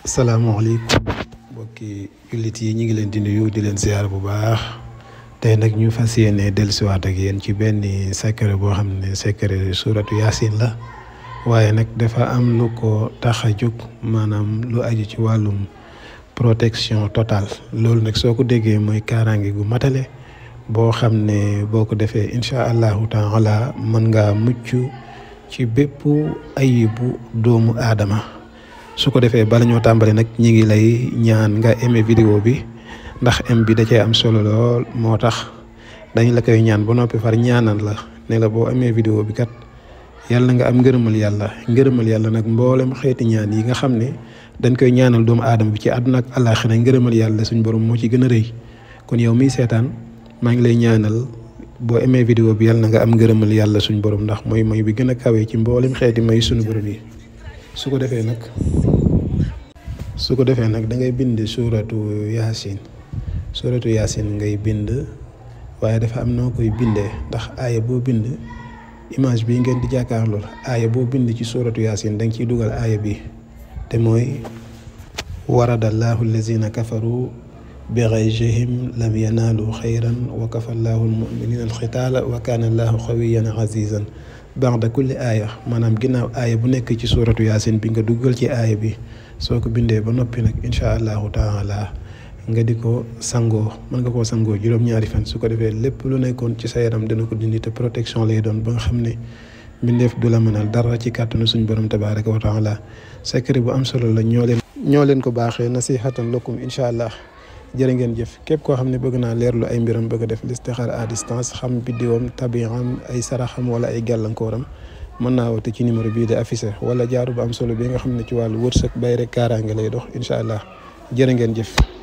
salaamaaleykum mbokki jullit yi ñu ngi leen di nuyu di leen ziar bu baax tey nag ñu fas yéene dellusiwaat ak yéen ci benn secret boo xam ne secret suuratu yaasin la waaye nag dafa am lu ko tax a jóg maanaam lu aju ci wàllum protection totale loolu nag soo ko déggee mooy kaaraange gu matale boo xam ne boo ko defee incha allahu taala mën ngaa mucc ci bépp ayibu doomu aadama. su ko defee bala ñoo tàmbali nag ñi ngi lay ñaan nga aimé vidéo bi ndax am bi da cee am solo lool moo tax dañ la koy ñaan ba noppi far ñaanal la ne la boo amee vidéo bi kat yàlla nga am ngërëmal yàlla nag mboolem xeeti ñaan yi nga xam ne dañ koy ñaanal doomu aadama bi ci àdduna ak àllaaxira ngërëmal yàlla suñ borom moo ci gën a rëy kon yow miy seetaan maa ngi lay ñaanal boo amee vidéo bi yàlla na nga am ngërëmal yàlla suñ borom ndax mooy may bi gën a kawee ci mboolem xeeti may suñu borom yi. su ko defee nag da ngay bind suuratu yaasin ngay bind waaye dafa am noo koy bindee ndax aaya boo bind image bi ngeen di jàkkaarlool aaya boo bind ci suuratu yaasin da nga ciy dugal aaya bi te mooy waradallahu allazina kafaru bi ghayzihim lam yanaalu xayran wa kafa allahu almuminina alxitaala wa kaana allahu xawiyan azizan ba'da kulli aaya maanaam ginnaaw aaya bu nekk ci suuratu yaasin bi nga duggal ci aaya bi soo ko bindee ba noppi nag incha allahu taala nga di ko sangoo mën nga koo sangoo juróom-ñaari fan su ko defee lépp lu nekkoon ci sa yaram dina ko dindi te protection lay doon ba nga xam ne mbindeef du la mënal dara ci kàttanu suñ borom tabaraka wa taala secret bu am solo la ñoo leen ko baaxee nasihatan lakum incha allah jërë ngeen jëf képp koo xam ne bëgg naa leerlu ay mbiram bëgg a def listixaar à distance xam biddiwam tabiam ay saraxam wala ay gàllankooram mën naa woote ci numéro bii di affiché wala jaaru bu am solo bi nga xam ne ci wàllu wërsëg bay rek kaaraange lay dox incha allah jërë ngeen jëf